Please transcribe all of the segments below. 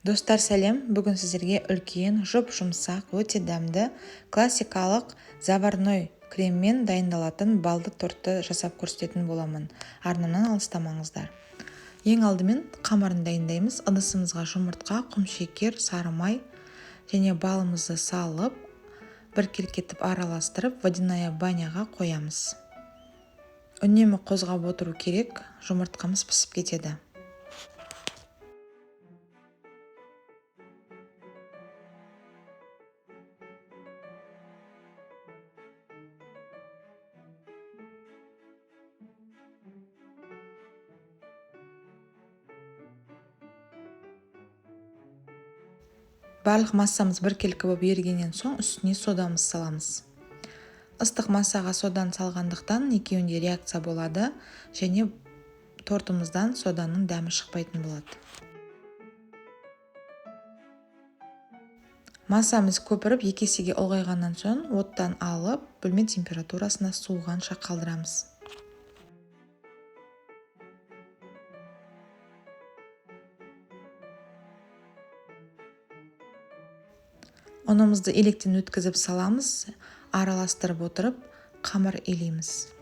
Достар, сәлем! Бүгін сіздерге үлкен, жұп-жұмсақ, өте дәмді, классикалық заварной креммен дайындалатын балды тортты жасап көрсететін боламын. Арнамнан алыстамаңыздар. Ең алдымен қамырын дайындаймыз. Ыдысымызға жұмыртқа, құмшекер, сары май және балымызды салып, біркелкі етіп араластырып, водяная баняға қоямыз. Үнемі қозғап отыру керек, жұмыртқамыз пісіп кетеді. Барлық массамыз біркелкі болып ерігеннен соң үстіне содамыз саламыз. Ыстық массаға содан салғандықтан екеуінде реакция болады және тортымыздан соданың дәмі шықпайтын болады. Массамыз көпіріп екі есеге ұлғайғаннан соң оттан алып, бөлме температурасына суығанша қалдырамыз. Ұнымызды електен өткізіп саламыз, араластырып отырып қамыр илейміз.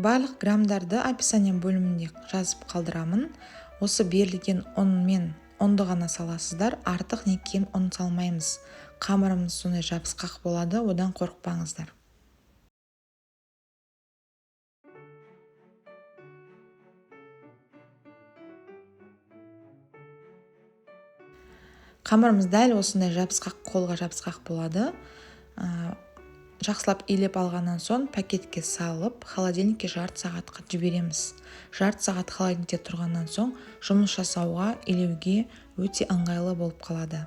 Барлық граммдарды описание бөлімінде жазып қалдырамын. Осы берілген ұнмен ұнды ғана саласыздар, артық не кем ұн салмаймыз. Қамырымыз сондай жабысқақ болады, одан қорықпаңыздар. Қамырымыз дәл осындай жабысқақ, қолға жабысқақ болады. Жақсылап илеп алғаннан соң пакетке салып, холодильникке жарты сағатқа жібереміз. Жарты сағат холодильникте тұрғаннан соң жұмыс жасауға, илеуге өте ыңғайлы болып қалады.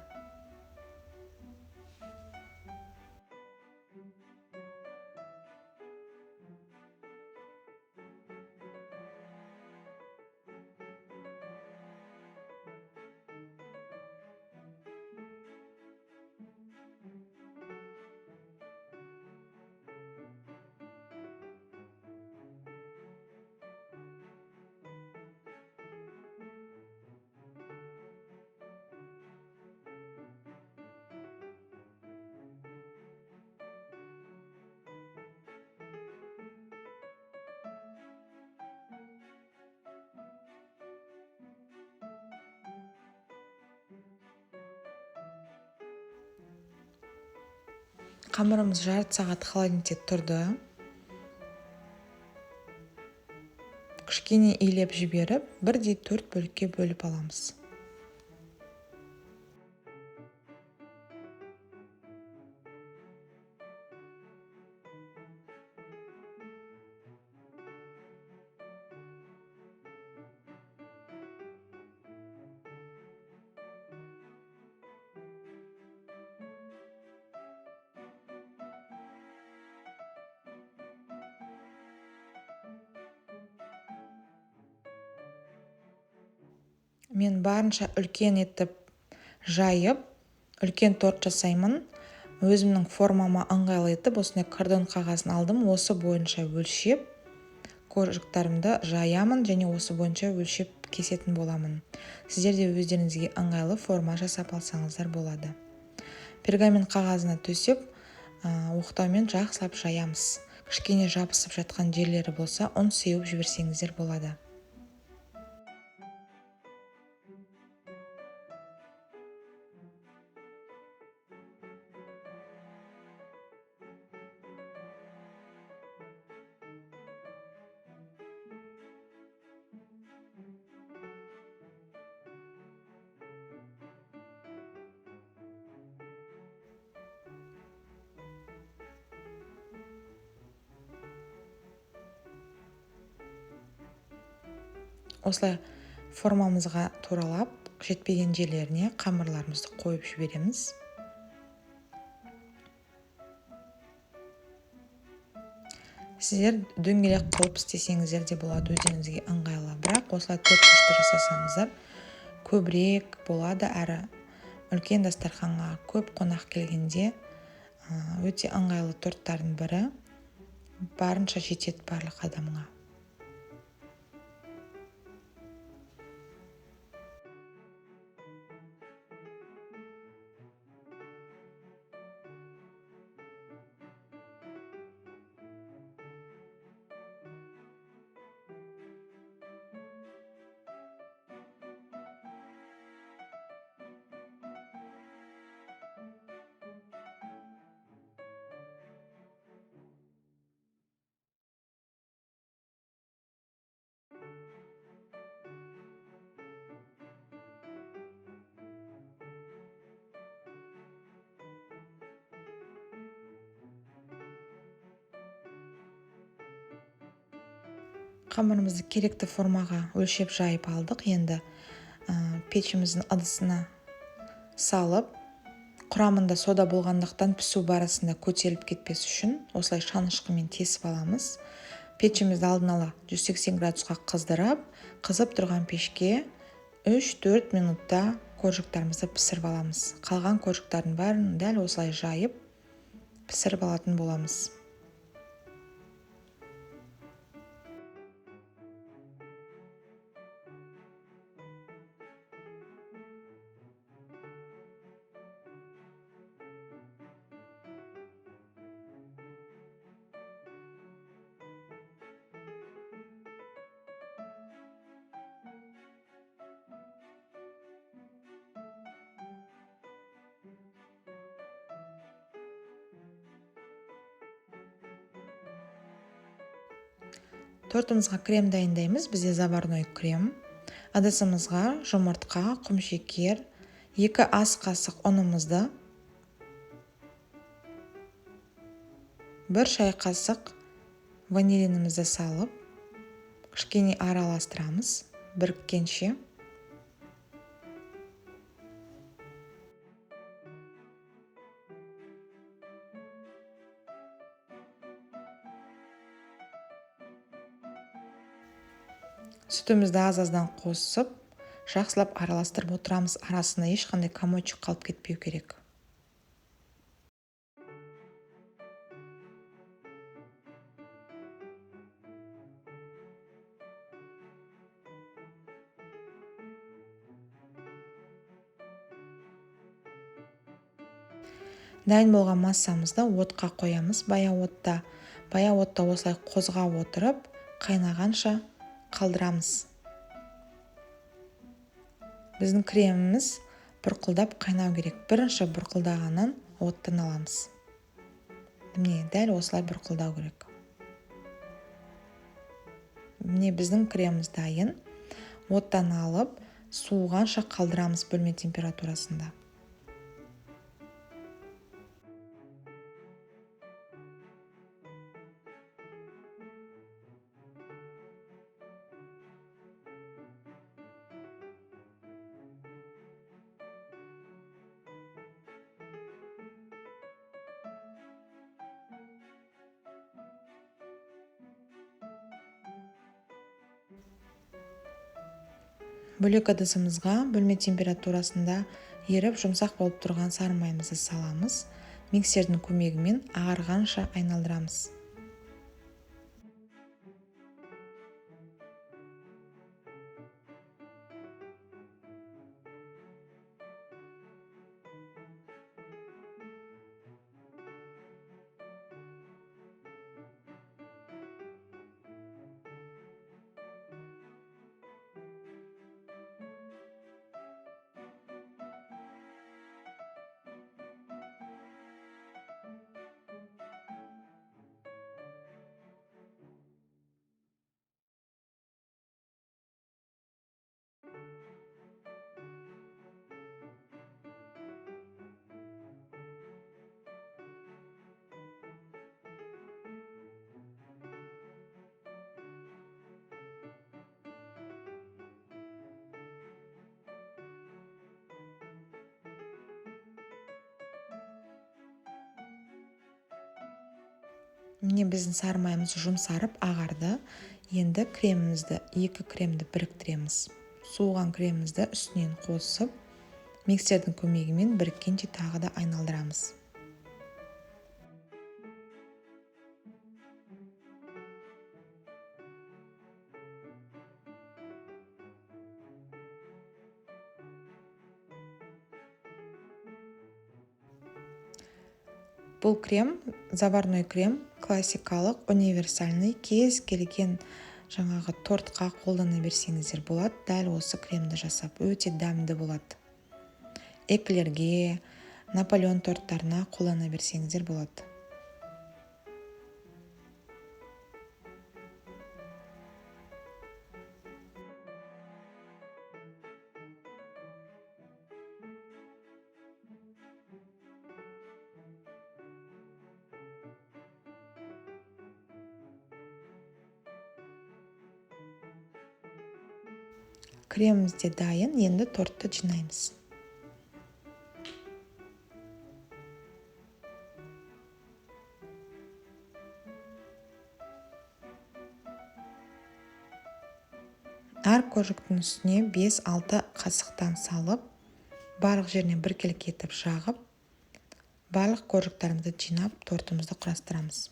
Қамырымыз жарты сағат холодильникте тұрды. Кішкене илеп жіберіп, бірдей 4 бөлікке бөліп аламыз. Мен барынша үлкен етіп жайып, үлкен торт жасаймын. Өзімнің формама ыңғайлы етіп, осындай картон қағазын алдым. Осы бойынша өлшеп, коржиктарымды жаямын және осы бойынша өлшеп кесетін боламын. Сіздер де өздеріңізге ыңғайлы форма жасап алсаңыздар болады. Пергамент қағазына төсеп, оқтаумен жақсылап жаямыз. Кішкене жабысып жатқан жерлері болса, ұн сеуіп жіберсеңіздер болады. Осылай формамызға туралап, жетпеген жерлеріне қамырларымызды қойып жібереміз. Сіздер дөңгелек қылып істесеңіздер де болады, өздеріңізге ыңғайлы. Бірақ осылай төрт бұрышты жасасаңыздар, Көбірек болады, әрі үлкен дастарханға көп қонақ келгенде өте ыңғайлы торттардың бірі. Барынша жетеді барлық адамға. Қамырымызды керекті формаға өлшеп жайып алдық. Енді пешіміздің ыдысына салып, құрамында сода болғандықтан пісу барысында көтеріліп кетпес үшін осылай шанышқымен тесіп аламыз. Пешімізді алдын ала 180 градусқа қыздырып, қызып тұрған пешке 3-4 минутта коржиктарымызды пісіріп аламыз. Қалған коржиктардың бәрін дәл осылай жайып пісіріп алатын боламыз. Тортымызға крем дайындаймыз. Бізде заварной крем. Ыдысымызға жұмыртқа, құмшекер, 2 ас қасық ұнымызды, 1 шай қасық ванилинімізді салып, кішкене араластырамыз біріккенше. Сүтімізді аз-аздан қосып, жақсылап араластырып отырамыз. Арасында ешқандай комочек қалып кетпеу керек. Дайын болған массамызды отқа қоямыз. Баяу отта, баяу отта осылай қозғап отырып, қайнағанша қалдырамыз. Біздің креміміз бұрқылдап қайнау керек. Бірінші бұрқылдағаннан оттан аламыз. Міне, дәл осылай бұрқылдау керек. Міне, біздің креміміз дайын. Оттан алып, суығанша қалдырамыз бөлме температурасында. Бөлек ыдысымызға бөлме температурасында еріп жұмсақ болып тұрған сары майымызды саламыз. Миксердің көмегімен ағарғанша айналдырамыз. Міне, біздің сары майымыз жұмсарып ағарды. Енді кремімізді, 2 кремді біріктіреміз. Суыған кремімізді үстінен қосып, миксердің көмегімен біріккенше тағы да айналдырамыз. Бұл крем заварной крем, классикалық, универсальный, кез келген жаңағы тортқа қолдана берсеңіздер болады. Дәл осы кремді жасап, өте дәмді болады. Эклерге, Наполеон торттарына қолдана берсеңіздер болады. Креміміз де дайын, енді тортты жинаймыз. Әр коржиктің үстіне 5-6 қасықтан салып, барлық жеріне біркелкі етіп жағып, барлық коржиктарымызды жинап, тортымызды құрастырамыз.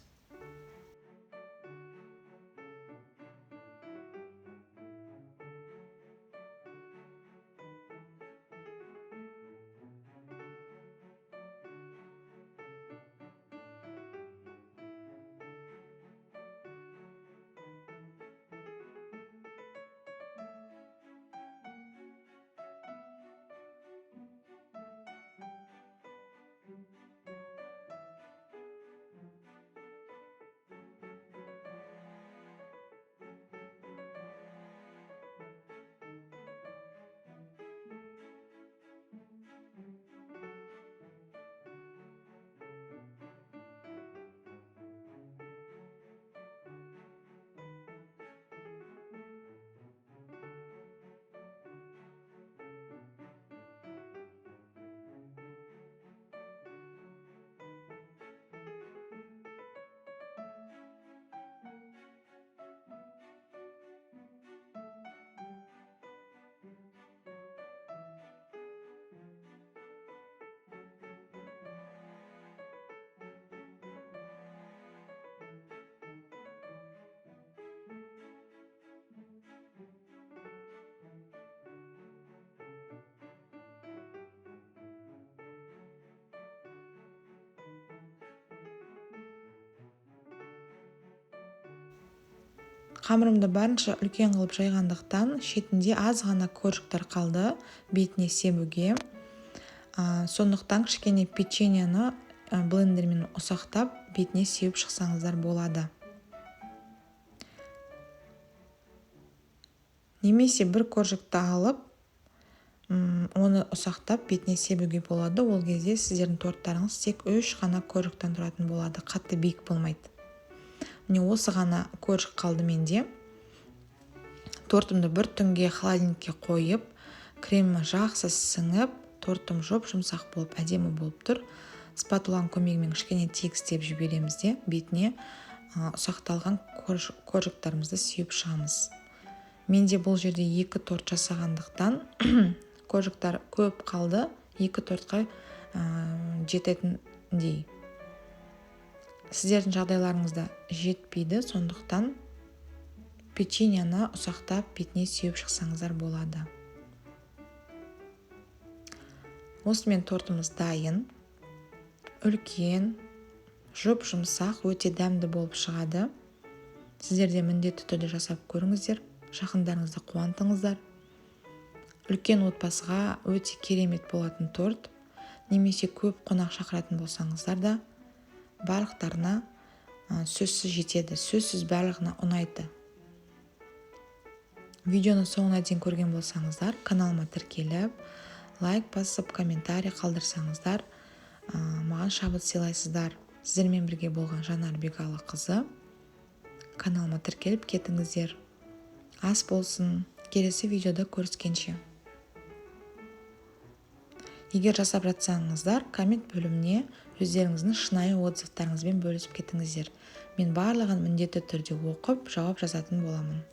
Қамырымды барынша үлкен қылып жайғандықтан шетінде аз ғана коржиктар қалды бетіне себуге. Сондықтан кішкене печеньені блендермен ұсақтап бетіне сеуіп шықсаңыздар болады. Немесе бір коржикті алып, оны ұсақтап бетіне себуге болады. Ол кезде сіздердің торттарыңыз тек 3 ғана коржиктан тұратын болады, қатты биік болмайды. Міне осы ғана коржик қалды менде. Тортымды бір түнге холодильникке қойып, кремі жақсы сіңіп, тортым жұп-жұмсақ болып, әдемі болып тұр. Спатуланың көмегімен кішкене тегістеп жібереміз де, бетіне ұсақталған коржиктарымызды сеуіп шығамыз. Менде бұл жерде 2 торт жасағандықтан коржиктар көп қалды, 2 тортқа жететіндей. Сіздердің жағдайларыңызда жетпейді, сондықтан печеньені ұсақтап бетіне сеуіп шықсаңыздар болады. Осымен тортымыз дайын. Үлкен, жұп-жұмсақ, өте дәмді болып шығады. Сіздер де міндетті түрде жасап көріңіздер, жақындарыңызды қуантыңыздар. Үлкен отбасыға өте керемет болатын торт, немесе көп қонақ шақыратын болсаңыздар да, барлықтарына сөзсіз жетеді, сөзсіз барлығына ұнайды. Видеоны соңына дейін көрген болсаңыздар, каналыма тіркеліп, лайк басып, комментарий қалдырсаңыздар, маған шабыт сыйлайсыздар. Сіздермен бірге болған Жанар Бегалықызы. Каналыма тіркеліп кетіңіздер. Ас болсын. Келесі видеода көріскенше. Егер жасап жатсаңыздар, коммент бөліміне өздеріңіздің шынайы отзывтарыңызбен бөлісіп кетіңіздер. Мен барлығын міндетті түрде оқып, жауап жазатын боламын.